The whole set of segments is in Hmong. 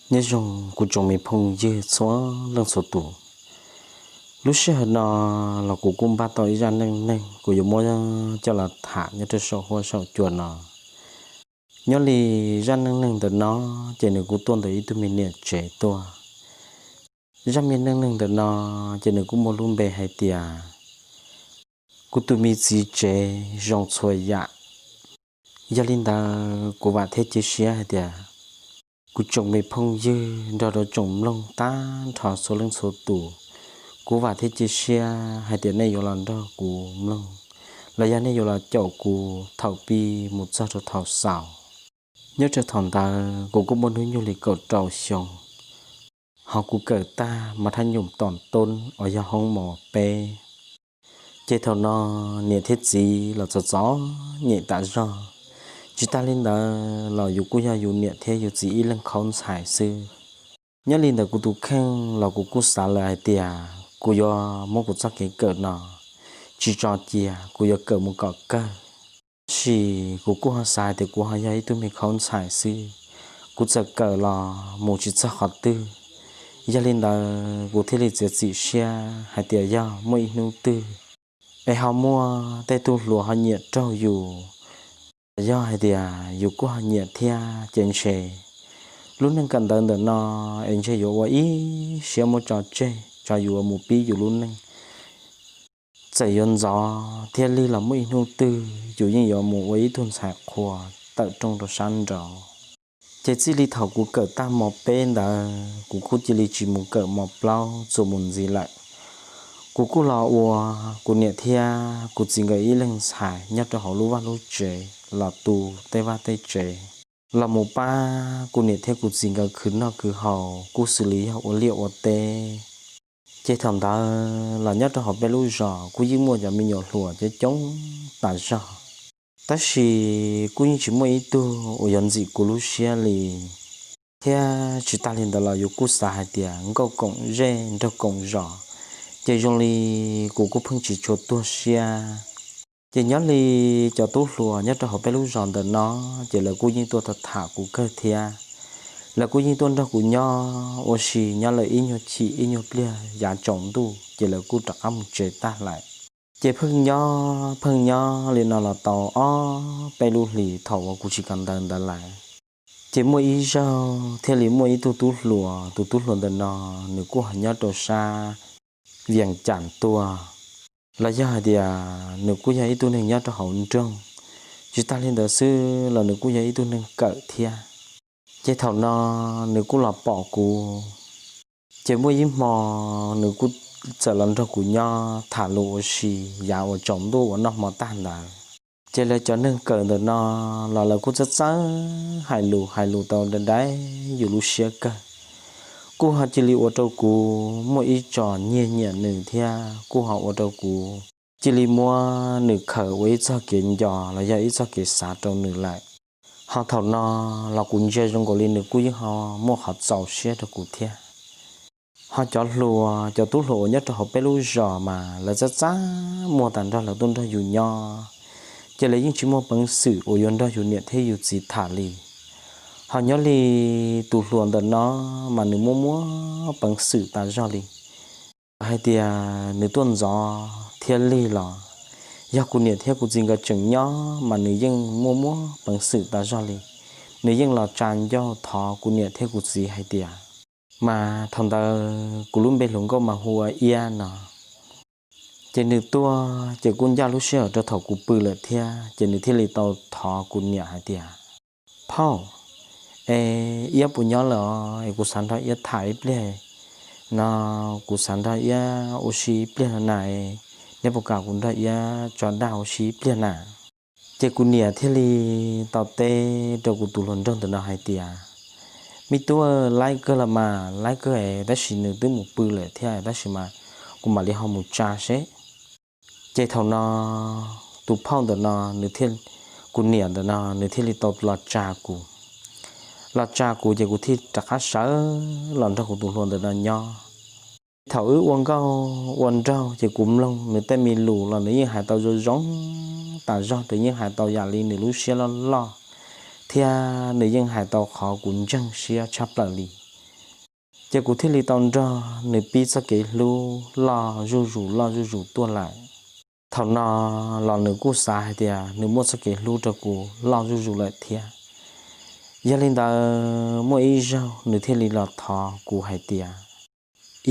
Nyob zoo kuv tsoom me phooj ywg txhua leej txhua tus. Lub sij hawm no los kuv kuj npaj tau ib zaj neej neeg kuv yuav muab coj los tham nyob rau saum huab saum cua no. Nyob li zaj neej neeg ntawm no ces nws kuj tuaj ntawm ib tug me niam tsev tuaj. Zaj me neej neeg ntawm no ces nws kuj muaj lub npe hais tias kuv tus me txiv tsev zoo txhua yam. Yog li ntawd kuv vam thiab cia siab hais tias kuv tsoom me phooj ywg nrog rau tsoom mloog tag nrho txhua leej txhua tus, kuv vam thiab cia siab hais tias nej yuav los nrog kuv mloog los yog nej yuav los caum kuv thaum pib mus txog rau thaum xaus. Nyob rau thaum ntawd kuv kuj muaj hnub nyoog li kaum rau xyoo, ho kuv kawm tag mas thaj nyum tom toob uas yog hoob mos peb. Ces thaum no niam thiab txiv los txom txom nyem tas zog. Tsis tas li ntawd los yus kuj yog yus niam thiab yus txiv ib leeg khaub ntxhais xwb. Nyob li ntawm kuv tus kheej los kuv kuj xav lawm hais tias kuv yuav muab kuv txoj kev kawm no tsis tso cia, kuv yuav kawm mus kom kawg. Tab sis kuv kuj ho xav hais tias kuv ho yog ib tug me khaub ntxhais xwb, kuv txawm kawm los mus tsis txog qhov twg. Yog li ntawd kuv thiaj li txiav txim siab hais tias yog muaj ib hnub twg es ho muaj tej tub hluas ho nyiam raug yus, yog hais tias yus kuj ho nyiam thiab ces ntshe lub neej kawm ntawv ntawm no es ntshe yuav ua ib siab muab tso tseg tso yus mus pib yus lub neej. Txawm yuav ntxov thiab lig los muaj ib hnub twg yus yeej yuav mus ua ib tug ntxhais qhua tawm rooj rau sab nraud. Ces txij li thaum kuv kawm tag mos peb ntawd kuv kuj cia li tsis mus kawm mos plaub txuas mus ntxiv lawm. Kuv kuj los ua kuv niam thiab kuv txiv nkawd ib leeg ntxhais nyob rau hauv lub vaj lub tsev los tu tej vaj tej tsev, los mus pab kuv niam thiab kuv txiv nkawd khwv noj khwv haus kuj xws li yog ua liaj ua teb. Ces thaum ntawd los nyob rau hauv peb lub zos kuj yeej muaj cov me nyuam hluas coob coob tas zog. Tab sis kuj yeej tsis muaj ib tug uas yuav ntxim kuv lub siab li. Thiab tsis tas li ntawd los yus kuj xav hais tias nkauj koom zej nraug koom zos, ces zoo li kuv kuj pheej tsis tshua tuag siab. Ces nyob li cov tub hluas nyob rau hauv peb lub zos ntawm no, ces lawv kuj yeej tuaj tham kuv kawg thiab. Lawv kuj yeej tuaj nrog kuv nyob ua si nyob lawm ib nyuag chim ib nyuag pliag yav tsaus ntuj ces lawv kuj rov qab mus tsev tag lawm. Ces pheej nyob pheej nyob li no los tau ob peb lub hlis thaum uas kuv tsis kawm ntawv ntawd lawm. Ces muaj ib zaug thiaj li muaj ib tug tub hluas, tus tub hluas ntawm no nws kuj ho nyob rau sab Vias Cas tuaj, los yog hais tias nws kuj yog ib tug neeg nyob rau hauv nroog. Tsis tas li ntawd xwb los nws kuj yog ib tug neeg kawm thiab. Ces thaum no nws kuj los pom kuv, ces muaj ib hmo nws kuj txawm los nrog kuv nyob tham lus ua si yav uas tsaus ntuj uas noj hmo tag ntawd. Ces lawv cov neeg kawm ntawm no los lawv kuj txawj txawj hais lus, hais lus tau dai dai yus lub siab kawg. Kuj ho cia li ua rau kuv muaj ib tso nyiag nyiam nws thiab kuj ho ua rau kuv cia li muab nws khaws ua ib txoj kev nco los yog ib txoj kev xav rau nws lawm. Ho thaum no los kuv ntsia zoo nkaus li nws kuj yeej ho muaj qhov txaus siab rau kuv thiab. Ho cov hluas, cov tub hluas uas nyob rau hauv peb lub zos mas lawv txaj txaj muag tas nrog lawv tuaj nrog yus nyob, ces lawv yeej tsis muaj peev xwm uas yuav nrog yus niam thiab yus txiv tham li. Ho nyob li tus hluas ntawm no mas nws muaj muaj peev xwm tas zog li. Hais tias nws tuaj ntxov thiab lig los, yog kuv niam thiab kuv txiv nkawd tseem nyob mas nws yeej muaj muaj peev xwm tas zog li. Nws yeej los tsa ncauj thov kuv niam thiab kuv txiv hais tias, mas thaum ntawd kuv lub npe hluas nkauj mas hu ua Iab no. Ces nws tuaj ces kuj ncaj lub sij hawm rau thaum kuv pw lawm thiab, ces nws thiaj li tau thov kuv niam hais tias, phauj, es Iab puas nyob lawm os? Es kuv xav nrog Iab tham ib pliag no, kuv xav nrog Iab ua si ib pliag no na, neb puas kam kuv nrog Iab tso dag ua si ib pliag na? Ces kuv niam thiaj li tau teb rau kuv tus hluas nraug ntawm no hais tias, me tub, laib kawg los mas, laib kawg es tab sis nws twb mus pw lawm thiab, tab sis mas kuv mam li ho mus tsa seb. Ces thaum no tus phauj ntawm no, kuv niam ntawm no nws thiaj li tau los tsa kuv. Los tsa kuv ces kuv thiaj rov qab sawv los nrog kuv tus hluas ntawm no nyob. Thaum wb ua nkauj ua nraug ces kuv mloog nws tej me lus los nws yeej hais tau zoo zoo tas zog, nws yeej hais tau yam li nws lub siab loj loj, thiab nws yeej hais tau qhov kuv ntseeg siab tshaj plaws li. Ces kuv thiaj li tau nrog nws pib txoj kev hlub loj zuj zus loj zuj zus tuaj lawm. Thaum no los nws kuj xav hais tias nws muaj txoj kev hlub rau kuv loj zuj zus lawm thiab. Yog li ntawd muaj ib zaug nws thiaj li los thov kuv hais tias,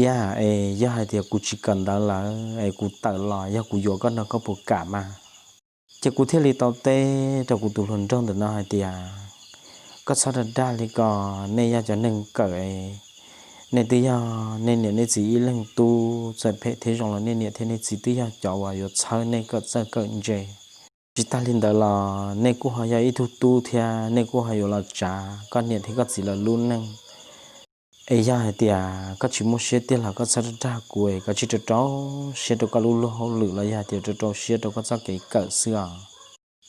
Iab, es yog hais tias kuv tsis kawm ntawv lawm es kuv tawm los yog kuv yuav koj no koj puas kam mas? Ces kuv thiaj li tau teb rau kuv tus hluas nraug ntawm no hais tias, Koj txhob dag dag li ko, nej yog cov neeg kawm, nej twb yog nej niam nej txiv ib leeg tub, txawm phem thiab zoo los nej niam thiab nej txiv twb yog cov uas yuav txhawb nej kawm txawj kawm ntse. Tsis tag li ntawd los nej kuj ho yog ib tug tub thiab nej kuj ho yuav los tsav koj niam thiab koj txiv lawv lub neej. Es yog hais tias koj tsis muaj siab tiag los koj txhob dag dag kuv, koj tsij rau rau siab rau koj lub luag hauj lwm los yog hais tias rau rau siab rau koj txoj kev kawm xwb os.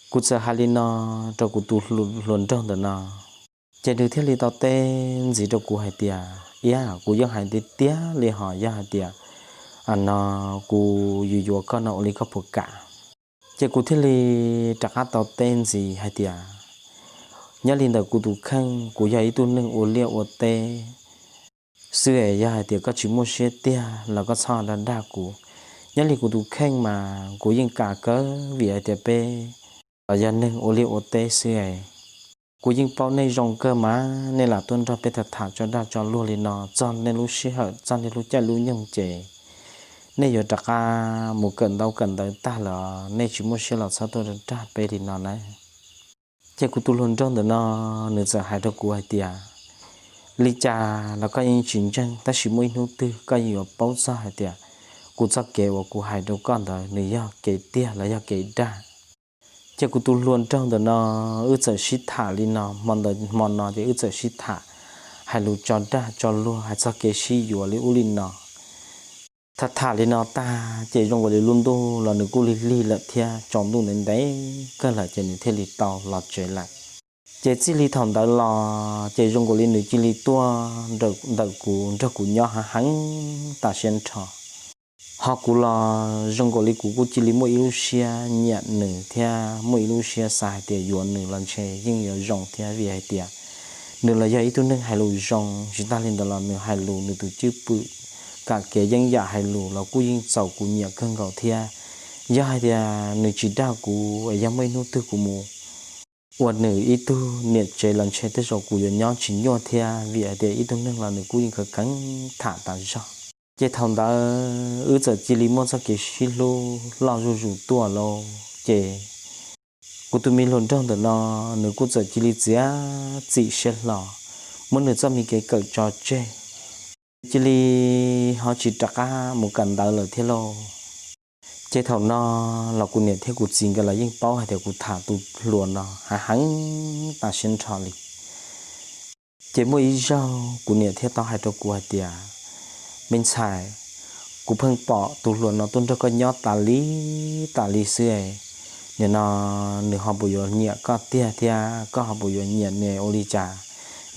Kuv txawm hais li no rau kuv tus hluas nraug ntawm no, ces nws thiaj li tau teb ntxiv rau kuv hais tias, Iab, kuv yeej hais tiag tiag li hos, yog hais tias no kuv yuav yuav koj no ua li koj puas kam? Ces kuv thiaj li rov qab tau teb ntxiv hais tias, Nyob li ntawm kuv tus kheej, kuv yog ib tug neeg ua liaj ua teb xwb es yog hais tias koj tsis muaj siab tiag los koj txhob dag dag kuv. Nyob li kuv tus kheej mas kuv yeej kam kawg vim hais tias peb los yog neeg ua liaj ua teb xwb es kuv yeej paub nej zoo kawg mas nej lam tuaj nrog peb tham tham tso dag tso luag li no txog nej lub sij hawm txog nej lub caij lub nyoog ces nej yuav rov qab mus kawm ntaub kawm ntawv tag lawm, nej tsis muaj siab los txhob tuaj dag peb li no na. Ces kuv tus hluas nraug ntawm no nws txawm hais rau kuv hais tias, Li cas los koj yeej tsis ntseeg, tab sis muaj ib hnub twg koj yeej yuav paub txog hais tias kuv txoj kev uas kuv hais rau koj ntawd nws yog kev tiag los yog kev dag. Ces kuv tus hluas nraug ntawm no wb txawm sib tham li no, hmo ntawd hmo no ces wb txawm sib tham hais lus tso dag tso luag hais txog kev sib yuav li ub li no. Tham tham li no tag ces zoo nkaus li lub ntuj los nws kuj lig lig lawm thiab, tsaus ntuj ntev ntev kawg lawm ces nws thiaj li tau los tsev lawm. Ces txij li thaum ntawd los ces zoo nkaus li nws cia li tuaj ntawm kuv nrog kuv nyob hav heev tas siab nrho. Ho kuv los zoo nkaus li kuv kuj cia li muaj ib lub siab nyiam nws thiab muaj ib lub siab xav hais tias yuav nws los ntshe yeej yuav zoo thiab vim hais tias nws los yog ib tug neeg hais lus zoo, tsis tag li ntawd los nws hais lus nws tus cwj pwm, kam kev yeeb yam hais lus los kuj yeej txaus kuv nyiam kawg nkaus thiab. Yog hais tias nws tsis dag kuv es yog muaj ib hnub twg kuv mus ua nws ib tug niam tsev los ntshe tej zaum kuv yuav nyob tsis nyuaj thiab vim hais tias ib tug neeg los nws kuj yeej kheev kheev tham tas zog. Ces thaum ntawd wb txawm cia li muaj txoj kev sib hlub loj zuj zus tuaj lauj. Ces kuv tus me hluas nraug ntawm no nws kuj txawm cia li txiav txim siab hlo muab nws txoj me kev kawm tso tseg, cia li ho tsis rov qab mus kawm ntawv lawm thiab lauj. Ces thaum no los kuv niam thiab kuv txiv nkawd los yeej paub hais tias kuv tham tus hluas no hav heev tas siab nrho li. Ces muaj ib zaug kuv niam thiaj tau hais rau kuv hais tias, Me ntxhais, kuv pheej pom tus hluas no tuaj nrog koj nyob tas li tas li xwb, nim no nws ho puas yuav nyiam koj tiag thiab koj ho puas yuav nyiam nws ua li cas?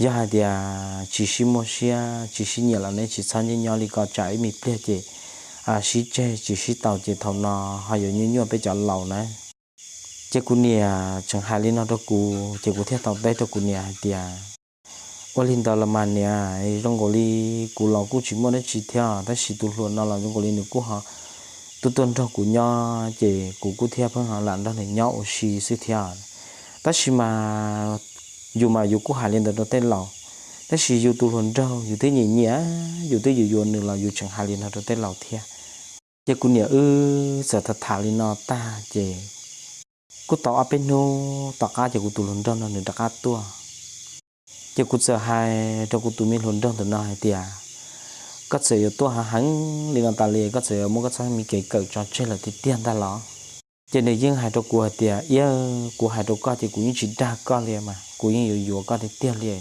Yog hais tias tsis sib muaj siab tsis sib nyiam los neb tsis txhob nyob nyob li ko tsam ib me pliag ces sib tseg tsis sib tau ces thaum no ho yuav nyuaj nyuaj peb cov laus na. Ces kuv niam tseem hais li no rau kuv ces kuv thiaj tau teb rau kuv niam hais tias, Ua li ntawd los mas niam, zoo nkaus li kuv los kuj tsis muaj dab tsi thiab tab sis tus hluas no los zoo nkaus li nws kuj ho tuaj tuaj nrog kuv nyob ces kuv kuj thiaj pheej ho lam nrog nws nyob ua si xwb thiab. Tab sis mas yus mas yus kuj hais li ntawd rau tej laus, tab sis yus tus hluas nraug yus twb nyiam nyiam, yus twb yuav yuav nws los yus tseem hais li no rau tej laus thiab. Ces kuv niam wb txawm tham tham li no tag ces kuj tau ob peb hnub tom qab ces kuv tus hluas nraug no nws rov qab tuaj. Ces kuv txawm hais rau kuv tus me hluas nraug ntawm no hais tias, Koj txawm yuav tuaj hav heev li no tas li, koj txawm yuav muab koj txoj me kev kawm tso tseg lawm tiag tiag ntag los? Ces nws yeej hais rau kuv hais tias, Iab, kuv hais rau koj ces kuv yeej tsis dag koj li mas, kuv yeej yuav yuav koj tiag tiag li,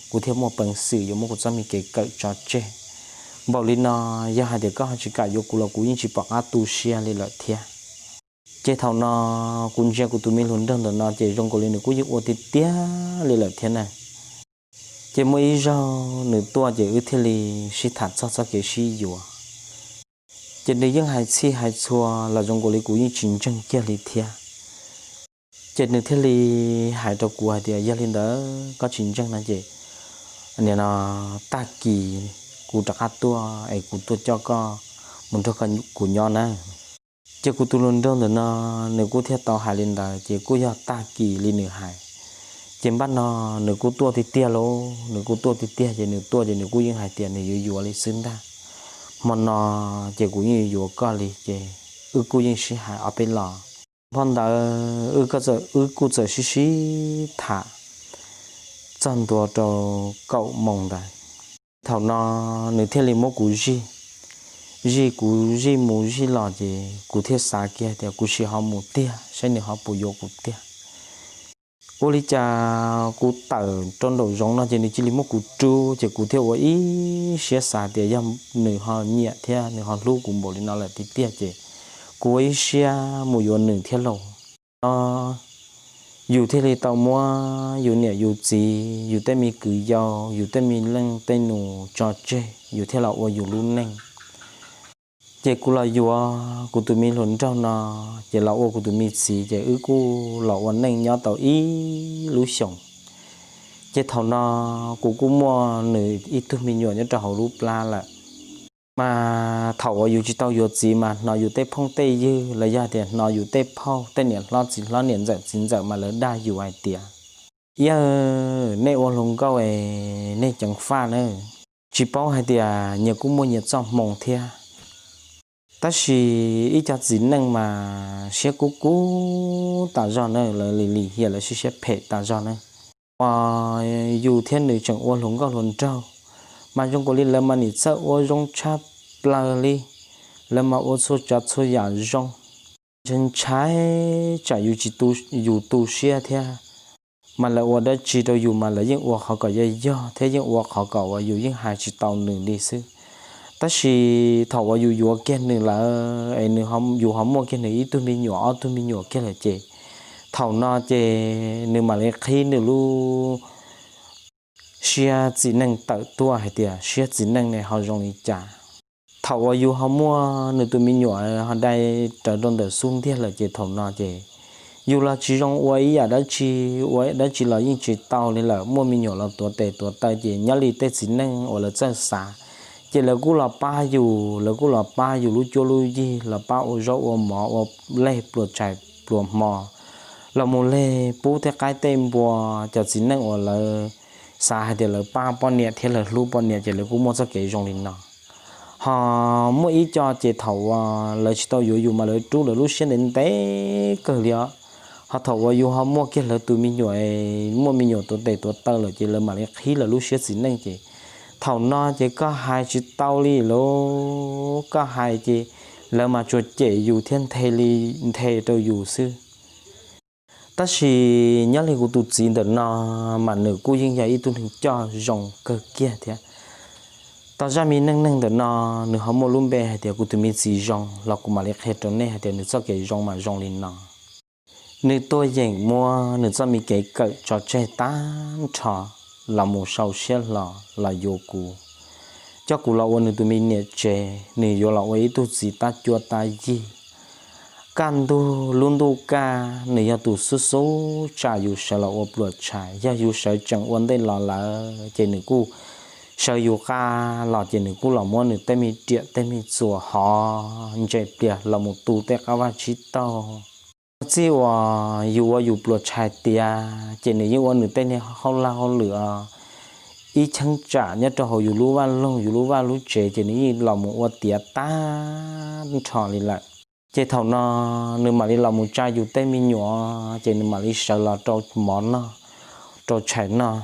kuv thiaj muaj peev xwm yuav muab kuv txoj me kev kawm tso tseg. Npaum li no, yog hais tias koj ho tsis kam yuav kuv los kuv yeej tsis pom qab tu siab li lawm thiab. Ces thaum no kuv ntsia kuv tus me hluas nraug ntawm no ces zoo nkaus li nws kuj yeej ua tiag tiag li lawm thiab na. Ces muaj ib zaug nws tuaj ces wb thiaj li sib tham txog txoj kev sib yuav. Ces nws yeej hais txhij hais txhua los zoo nkaus li kuv yeej tsis ntseeg kiag li thiab. Ces nws thiaj li hais rau kuv hais tias, Yog li ntawd koj tsis ntseeg no ces nim no tag kis kuv rov qab tuaj es kuv tuaj coj koj mus nrog kuv nyob na. Ces kuv tus hluas nraug ntawm no nws kuj thiaj tau hais li ntawd, ces kuj yog tag kis li nws hais. Ces npaj no nws kuj tuaj tiag tiag lauj, nws kuj tuaj tiag tiag, ces nws tuaj ces nws kuj yeej hais tias nws yuav yuav li xwb ntag. Hmo no ces kuv yeej yuav yuav koj li, ces wb kuj yeej sib hais ob peb los. Phau ntawd wb kuj txawm sib sib tham txog ntua rau kaum moos ntawd. Thaum no nws thiaj li muab kuv zij, zij kuv zij mus zij los, ces kuv thiaj xav kiag tias kuv sim ho mus tiag saib nws ho puas yuav kuv tiag. Ua li cas kuv tawm rau nraum zoov no ces nws cia li muab kuv rub, ces kuv thiaj ua ib siab xav tias yog nws ho nyiam thiab nws ho hlub kuv npaum li no lawm tiag tiag, ces kuv ua ib siab mus yuav nws thiab lauj. No yus thiaj li tau muab yus niam yus txiv, yus tej me kwv yau, yus tej me leej tej nus tso tseg, yus thiaj los ua yus lub neej. Ces kuv los yuav kuv tus me hluas nraug no, ces los ua kuv tus me txiv, ces wb kuj los ua neej nyob tau ib lub xyoos. Ces thaum no kuv kuj muaj nws ib tug me nyuam nyob rau hauv lub plab lawm. Mas thaum uas yus tsis tau yuav txiv mas hnov yus tej phooj tej ywg los yog tias hnov yus tej phauj tej niam hlob txiv hlob niam ntxawm txiv ntxawm mas lawv dag yus hais tias, yawg, nej ua hluas nkauj es nej ceev faj na, tsis paub hais tias nyias kuj muaj nyias txoj hmoo thiab. Tab sis ib co txiv neej mas siab kub kub tas zog na, lawv lim lim hiam lawv siab siab phem tas zog na. Uas yus thiab nws tseem ua hluas nkauj hluas nraug, mas zoo nkaus li lawv mas nim txawj ua zoo tshaj plaws li, lawv mas ua txhua tsav txhua yam zoo. Ntshai ntshai tsam yus tsis tu, yus tu siab thiab, mas lawv ua dab tsi rau yus mas lawv yeej ua qhov kom yog yog thiab yeej ua qhov kom uas yus yeej hais tsis tau nws li xwb. Tab sis thaum uas yus yuav kiag nws lawm es nws, yus ho muaj kiag nws ib tug me nyuam ob tug me nyuam kiag lawm ces thaum no ces nws mam li qhib nws lub siab txiv neej tawm tuaj hais tias siab txiv neej ne ho zoo li cas. Thaum uas yus ho muaj nws tus me nyuam ho dai rawv rau ntawm xub ntiag lawm ces thaum no ces yus los tsis zoo ua ib yam dab tsi, ua dab tsi los yeej tsis tau li lawm, muaj me nyuam los tuav tes tuav taw ces nyob li tej txiv neej uas lawv txawj xav, ces lawv kuj los pab yus, lawv kuj los pab yus lub cuab lub yig, los pab ua zaub ua mov ua leg pluas tshais pluas hmo, los mus leg pub tej qaib tej npua, cov txiv neej uas lawv xav hais tias lawv pab poj niam thiab lawv hlub poj niam ces lawv kuj muaj txoj kev zoo li no. Ho muaj ib co ces thaum uas lawv tsis tau yuav yus mas lawv rub lawv lub siab ntev ntev kawg li os. Ho thaum uas yus ho muaj kiag lawv tus me nyuam, muaj me nyuam tuav tes tuav taw lawm ces lawv mam li qhib lawv lub siab txiv neej ces thaum no ces koj hais tsis tau li lauj, koj hais ces lawv mas tsuas cem yus thiab nthe li, nthe rau yus xwb. Tab sis nyob li kuv tus txiv ntawm no mas nws kuj yeej yog ib tug neeg coj zoo kawg kiag thiab. Tau zaj me neej neeg ntawm no nws ho muaj lub npe hais tias kuv tus me txiv zoo los kuv mam li qhia rau nej hais tias nws txoj kev zoo mas zoo li no. Nws tuaj yeem muab nws txoj me kev kawm tso tseg tag nrho los mus sau siab hlo los yuav kuv, coj kuv los ua nws tus me niam tsev, nws yuav los ua ib tug txiv tab cuab tab yig. Kaj ntug lub ntuj kaj nws yog tus xub xub tsa yus sawv los ua pluas tshais, yog yus sawv tsees ua ntej los lawm ces nws kuj sawv yus qab los ces nws kuj los muab nws tej me riam tej me txuas hov ntses pliag los mus tu tej qab vaj tsib taug. Txij uas yus ua yus pluas tshais tiav ces nws yeej ua nws tej niag hauj laj hauj lwm os, ib cheeb tsam nyob rau hauv yus lub vaj loog yus lub vaj lub tsev ces nws yeej los mus ua tiav tag nrho li lawm. Ces thaum no nws mam li los mus tsa yus tej me nyuam ces nws mam li sawv los rau mov noj, rau tshais noj.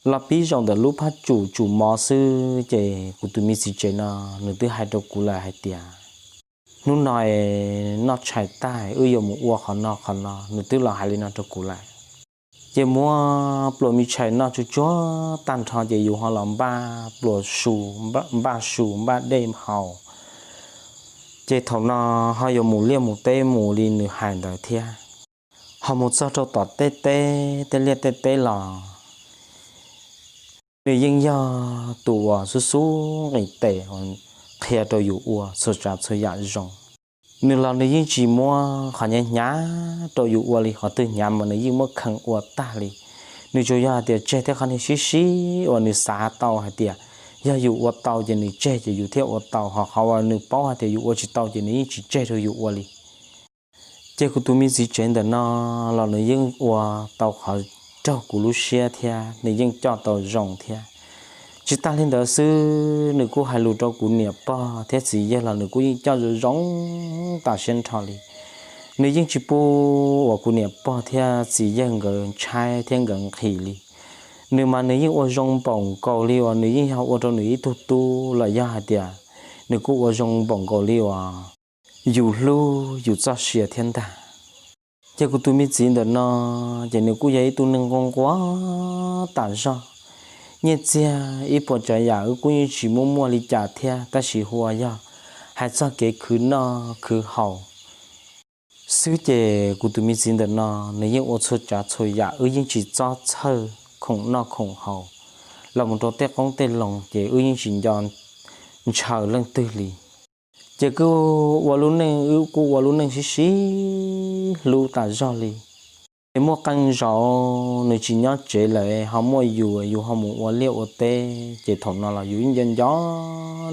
Los pib zaum ntawm lub phab tsum tsum mov xwb ces kuv tus me txiv tsev no nws twb hais rau kuv lawm hais tias, hnub no es noj tshais tag wb yuav mus ua qhov no qhov no, nws twb los hais li no rau kuv lawm. Ces muab pluas me tshais noj tsuag tsuag tag nrho ces yus ho los npaj pluas su, npaj su npaj dej haus. Ces thaum no ho yuav mus liaj mus teb mus li nws hais ntawd thiab. Ho mus txog rau tom tej teb tej liaj tej teb los nws yeej yog tus uas xub xub nqis tes qhia rau yus ua txhua tsav txhua yam zoo. Nws los nws yeej tsis muab qhov hnyav hnyav rau yus ua li, qhov twg hnyav mas nws yeej muab kheev ua tag li. Nws tsuas yog hais tias tseg tej qhov niag sib sib uas nws xav tau hais tias Yog yus ua tau ces nws tseg ces yus thiaj ua tau, ho qhov uas nws paub hais tias yus ua tsis tau ces nws yeej tsis tseg rau yus ua li. Ces kuv tus me txiv tsev ntawm no los nws yeej ua tau qhov raug kuv lub siab thiab nws yeej coj tau zoo thiab. Tsis tas li ntawd xwb, nws kuj hais lus rau kuv niam pog thiab txiv yawg los nws kuj yeej coj zoo zoo tas siab nrho li. Nws yeej tsis pub uas kuv niam pog thiab txiv yawg nkawd ntshai thiab nkawd nqhis li. Nws mas nws yeej ua zoo npaum nkaus li uas nws yeej yog ua rau nws ib tug tub los yog hais tias nws kuj ua zoo npaum nkaus li uas yus hlub yus txoj sia thiab ntag. Ces kuv tus me txiv ntawm no ces nws kuj yog ib tug neeg nquag nquag tas zog. Nyiaj txiag ib puas tsav yam wb kuj yeej tsis muaj muaj li cas thiab, tab sis hu ua yog hais txog kev khwv noj khwv haus xwb ces kuv tus me txiv ntawm no nws yeej ua txhua tsav txhua yam, wb yeej tsis txob txhawj khoom noj khoom haus los mus rau tej qoob tej loo ces wb yeej tsis nco ntshaw leej twg li. Ces kuj ua lub neej, wb kuj ua lub neej sib sib hlub tas zog li. Ces muaj qee zaus nws tsis nyob tsev lawm ho muaj yus, yus ho mus ua liaj ua teb ces thaum no los yus yeej nco nco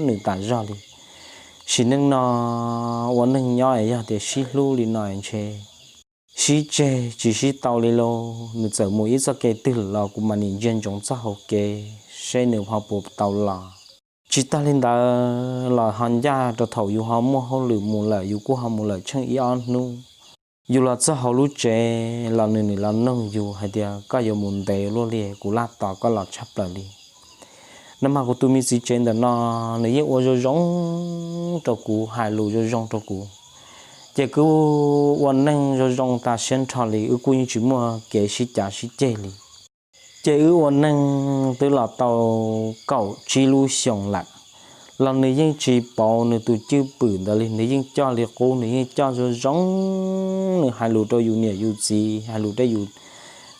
nws tas zog li. Sim neej no ua neej nyob es yog tias sib hlub li no ntshe sib tseg tsis sib tau li lauj. Nws txawm mus ib txoj kev twg lawm los kuv mam li ntsia ntsoov txoj hauv kev seb nws ho puas tau los. Tsis tas li ntawd los ho ncaj rau thaum yus ho muaj hauj lwm mus lawm, yus kuj ho mus lawm tsheej ib ob hnub, yus los txog hauv lub tsev los nws nws los noog yus hais tias koj yuav mus ntev luaj li, kuv laj tos koj los tshaj plaws li. No mas kuv tus me txiv tsev ntawm no nws yeej ua zoo zoo rau kuv, hais lus zoo zoo rau kuv, ces kuv ua neej zoo zoo tas siab nrho li, wb kuj yeej tsis muaj kev sib cav sib ceg li. Ces wb ua neej twb los tau kaum tsib lub xyoos lawm, los nws yeej tsis pauv nws tus cwj pwm ntawd li, nws yeej coj li qub, nws yeej coj zoo zoo. Nws hais lus rau yus niam yus txiv, hais lus rau yus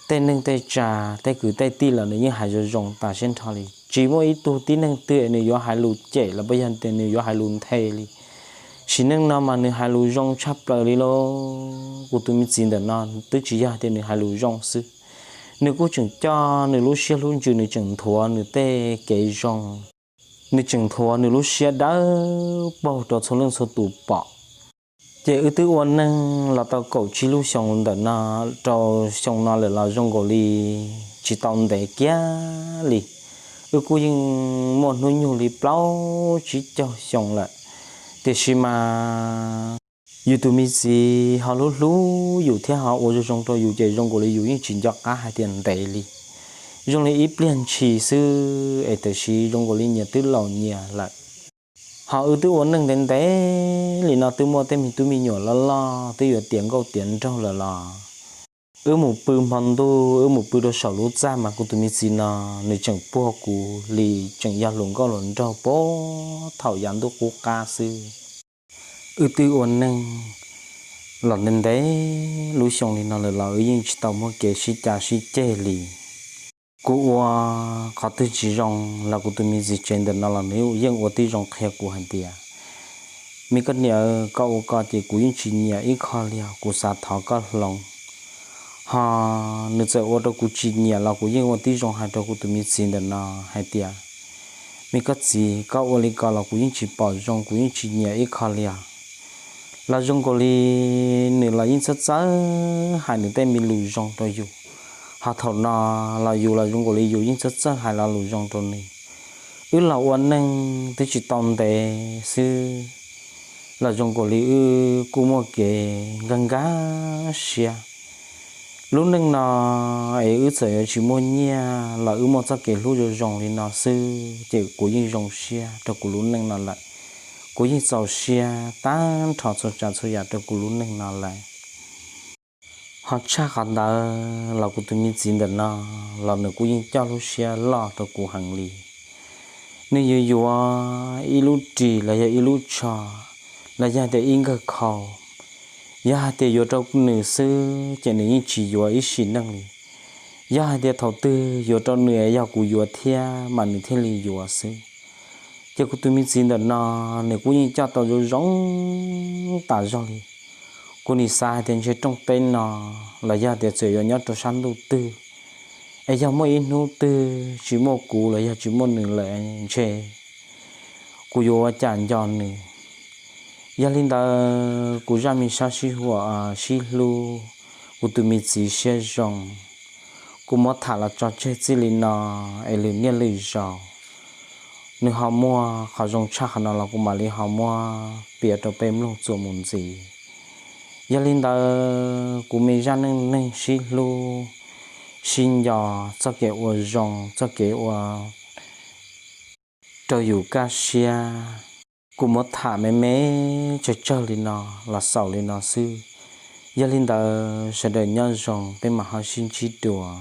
tej neej tej tsa, tej kwv tej tij los nws yeej hais zoo zoo tas siab nrho li. Tsis muaj ib tug tib neeg twg nws yuav hais lus cem los puas yog tias nws yuav hais lus nthe li. Sim neej no mas nws hais lus zoo tshaj plaws li lauj. Kuv tus me txiv ntawm no twb tsis yog tias nws hais lus zoo xwb, nws kuj tseem coj nws lub siab hlub ntsws, nws tseem nthuav nws tej kev zoo, nws tseem nthuav nws lub siab dawb paug rau txhua leej txhua tus pom. Ces wb twb ua neej los tau kaum tsib lub xyoo ntawm no, rau xyoo no lawm los zoo nkaus li tsis tau ntev kiag li. Wb kuj yeej muaj hnub nyoog li plaub tsib caug xyoo lawm, tiam sis mas yus tus me txiv ho hlub hlub yus thiab ho ua zoo zoo rau yus ces zoo nkaus li yus yeej tsis nco qab hais tias ntev li. Zoo li ib pliag ntshis xwb es tiam sis zoo nkaus li nyias twb laus nyias lawm. Ho wb twb ua neej ntev ntev li no twb muaj tej me tub me nyuam loj loj twb yuav tiav nkauj tiav nraug lawm los wb mus pw hmo ntuj, wb mus pw rau saum lub txaj mas kuv tus me txiv no nws tseem puag kuv li, tseem yog hluas nkauj hluas nraug puag thaum yav ntuj qub qab xwb. Wb twb ua neej los ntev ntev lub xyoo li no lawm los wb yeej tsis tau muaj kev sib cav sib ceg li. Kuv ua qhov twg tsis zoo los kuv tus me txiv tsev ntawm no los nws yeej ua tib zoo qhia kuv hais tias, me koj niam, koj ua ko ces kuv yeej tsis nyiam ib qho li os, kuv xav thov koj hloov. Ho nws txawm ua rau kuv tsis nyiam los kuv yeej ua tib zoo hais rau kuv tus me txiv ntawm no hais tias, me koj txiv, koj ua li ko los kuv yeej tsis pom zoo, kuv yeej tsis nyiam ib qho li os. Los zoo nkaus li nws los yeej txhawj txawj hais nws tej me lus zoo rau yus, ho thaum no los yus los zoo nkaus li yus yeej txhawj txawj hais lo lus zoo rau nws. Wb los ua neej twb tsis tau ntev xwb los zoo nkaus li wb kuj muaj kev nkag nkag siab. Lub neej no es wb txawm yuav tsis muaj nyiaj los wb muaj txoj kev hlub zoo zoo li no xwb ces kuv yeej zoo siab rau kuv lub neej no lawm. Kuv yeej txaus siab tag nrho txhua tsav txhua yam rau kuv lub neej no lawm. Ho tshaj qhov ntawd los kuv tus me txiv ntawm no los nws kuj yeej coj lub siab loj rau kuv heev li. Nws yuav yuav ib lub ris los yog ib lub tsho los yog tias ib nkawg khau, yog hais tias yuav rau nws xwb ces nws yeej tsis yuav ib sim neej li. Yog hais tias thaum twg yuav rau nws yog kuv yuav thiab mas nws thiaj li yuav xwb. Ces kuv tus me txiv ntawm no nws kuj yeej coj tau zoo zoo tas zog li. Kuv nim xav hais tias ntshe rooj teb no los yog tias txawm yuav nyob rau sab ntuj twg Es yog muaj ib hnub twg tsis muaj kuv los yog tsis muaj nws lawm ntshe kuv yuav ua cas nco nws. Yog li ntawd kuv zaj me sab sib huam sib hlub, kuv tus me txiv siab zoo, kuv muab tham los tso tseg txij li no, es lwm niaj lwm zaus nws ho muaj qhov zoo tshaj qhov no los kuv mam li ho muab piav rau peb mloog txuas mus ntxiv. Yog li ntawd kuv me zaj neej neeg sib hlub sib nco, txoj kev ua zoo, txoj kev ua rau yus kaj siab, kuv muab tham me me tsawg tsawg li no los xaus li no xwb. Yog li ntawd sawv daws nyob zoo, peb mam ho sib ntsib dua.